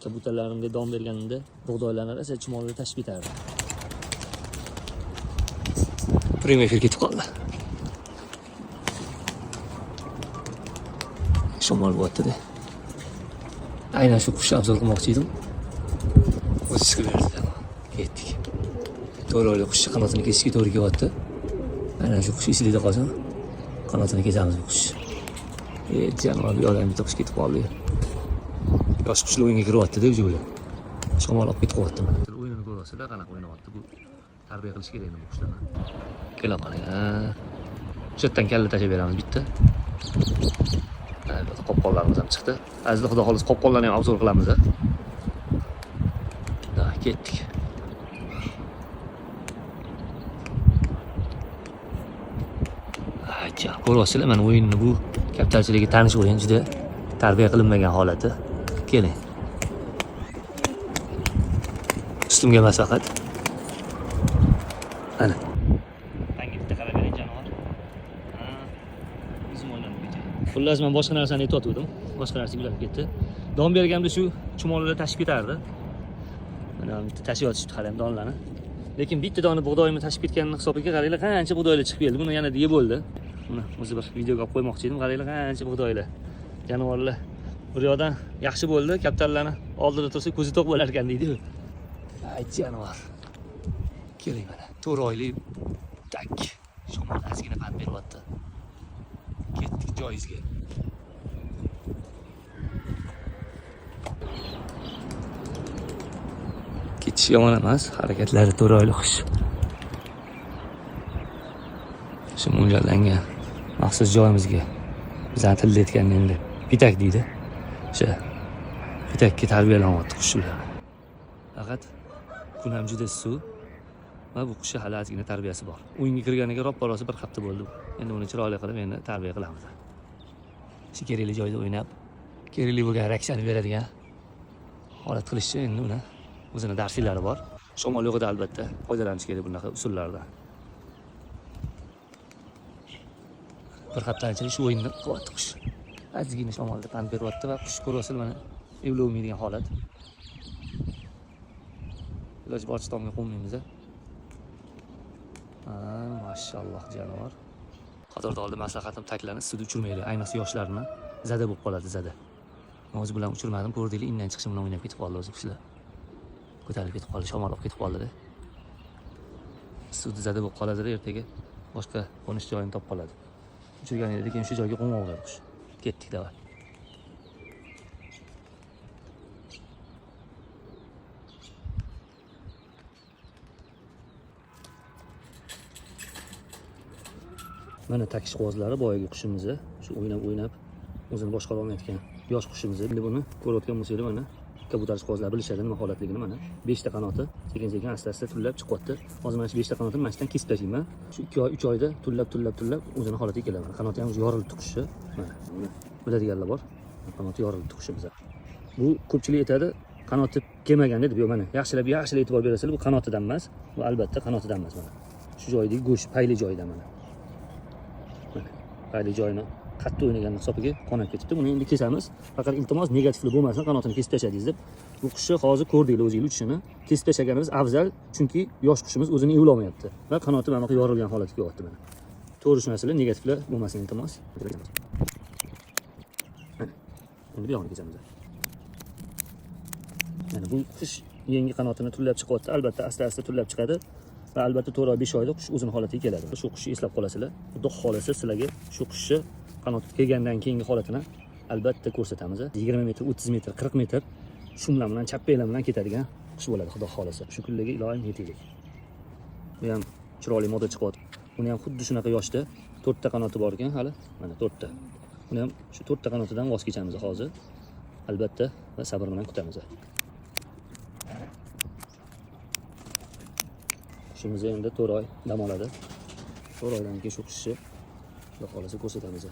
Kabutarlarimga don berganimda bug'doylarni rosa chumolida tashib ketardi. Prямой efir ketib qoldi. Shamol bo'lyapti-da. Aynan shu qushni обзор qilmoqchi edim. O'zi chiqib berdi. Ketdik. 4 oylik qushni qanotini kesishga to'g'ri kelyapti. Aynan shu qush esingizda qolsin. Qanotini kesamiz bu qush. Jonivor, bu yoqdan bitta qush ketib qoldi. Yosh qushlar o'yinga kiryapti-da o'zi ular. Shamol olib ketib qo'yapti mana. O'yinini ko'ryapsizlar, qanaqa o'ynayapti bu. Tarbiya qilish kerak endi bu qushlarni. Kela qoling. O'sha yerdan kalla tashlab beramiz bitta. Albatta qopqonlarimiz ham chiqdi. Azizlar, xudo xohlasa qopqonlarni ham обзор qilamiz. Da, ketdik. Aja, ko'ryapsizlar, mana o'yinni, bu kaptarchilikka tanish o'yin, juda tarbiya qilinmagan holati. Keling. Ustimga emas faqat. Ana. Tanga bitta qarab bering, jonivor. Ha, o'zim o'ylanib ketay. Xullas, men boshqa narsani aytayotgandim. Boshqa narsa ulanib ketdi. Don berganimda shu chumolilar tashib ketardi. Mana bitta tashib yotishibdi hali ham donlarni. Lekin bitta doni bug'doyimni tashib ketganini hisobiga qaranglar, qancha bug'doylar chiqib keldi. Buni yana yeb bo'ldi. Buni o'zi bir videoga olib qo'ymoqchi edim. Qaranglar, qancha bug'doylar. Jonivorlar bir yoqdan yaxshi bo'ldi, kaptarlarni oldida tursa ko'zi to'q bo'lar ekan deydi-yu. Ay, jonivor. Keling mana. 4 oylik tak. Shamol ozgina pand beryapti. Ketdik joyingizga. Ketishi yomon emas, harakatlari 4 oylik qush. Shu mo'ljallangan maxsus joyimizga, bizani tilda aytganda endi pitak deydi. O'sha pitakka tarbiyalanyapti qushlar. Faqat kun ham juda issiq va bu qushni hali ozgina tarbiyasi bor. O'yinga kirganiga roppa-rosa bir hafta bo'ldi. Endi uni chiroyli qilib endi tarbiya qilamiz. Shu kerakli joyda o'ynab, kerakli bo'lgan reaksiyani beradigan holat qilishchi endi uni o'zini darsliklari bor. Shamol yo'g'ida albatta foydalanish kerak bunaqa usullardan. Bir haftani ichida shu o'yinni qilyapti qush. Ozgina shamolda pand beryapti va qush ko'ryapsizlar, mana evlaolmaydigan holat. Iloji boricha tomga qo'nmaymiz. Ha, mashalloh, jonivor. Qatorda oldi maslahatim, taklarni ustida uchirmaydi. Ayniqsa yoshlarni zada bo'lib qoladi, zada. Men o'zi bilan uchirmadim, ko'rdinglar, indan chiqishi bilan o'ynab ketib qoldi o'zi qushlar. Ko'tarilib ketib qoldi, shamol olib ketib qoldi-da. Suvda zada bo'lib qoladi, ertaga boshqa qo'nish joyini topib qoladi. Uchirganingizda keyin shu joyga qo'naveradi qush. Ketdik, давай. Mana takish qog'ozlari boyagi qushimizni, shu o'ynab o'ynab o'zini boshqara olmayotgan yosh qushimizni. Endi buni ko'rayotgan bo'lsanglar, mana kabutar qog'ozlar bilishadi nima holatligini. Mana 5 ta qanoti sekin sekin asta asta tullab chiqyapti. Hozir mana shu 5 ta qanotini mana shu yerdan kesib tashlayman. Shu 2 oy, 3 oyda tullab tullab tullab o'zini holatiga keladi. Mana qanoti ham yorilibdi qushni. Mana buni biladiganlar bor. Qanoti yorilibdi qushimiz. Bu ko'pchilik aytadi, qanoti kelmagan deb. Yo'q, mana yaxshilab yaxshilab e'tibor berasizlar, bu qanotidan emas. Bu albatta qanotidan emas mana. Shu joydagi go'sht payli joyidan mana. Mana payli joyini qattiq o'ynaganini hisobiga qonab ketibdi. Buni endi kesamiz. Faqat iltimos, negativli bo'lmasin, qanotini kesib tashladingiz deb. Bu qushni hozir ko'rdinglar o'zinglar uchishini. Kesib tashlaganimiz afzal, chunki yosh qushimiz o'zini evlaolmayapti va qanoti mana bunaqa yorilgan holatga kelyapti mana. To'g'ri tushunasizlar, negativlar bo'lmasin iltimos. Mana. Endi bu yog'ini kesamiz. Mana bu qush yangi qanotini tullab chiqyapti. Albatta asta-asta tullab chiqadi va albatta 4 oy, 5 oyda qush o'zini holatiga keladi. Shu qushni eslab qolasizlar. Xudo xohlasa sizlarga shu qushni qanoti kelgandan keyingi holatini albatta ko'rsatamiz. 20 metr, 30 metr, 40 metr shumlar bilan, chappaklar bilan ketadigan qush bo'ladi, xudo xohlasa. Shu kunlarga iloyim yetaylik. Bu ham chiroyli moda chiqyapti. Buni ham xuddi shunaqa yoshda 4 ta qanoti bor ekan hali. Mana 4 ta. Uni ham shu 4 ta qanotidan voz kechamiz hozir. Albatta va sabr bilan kutamiz. Qushimiz endi 4 oy dam oladi. 4 oydan keyin shu qushni xudo xohlasa ko'rsatamiz.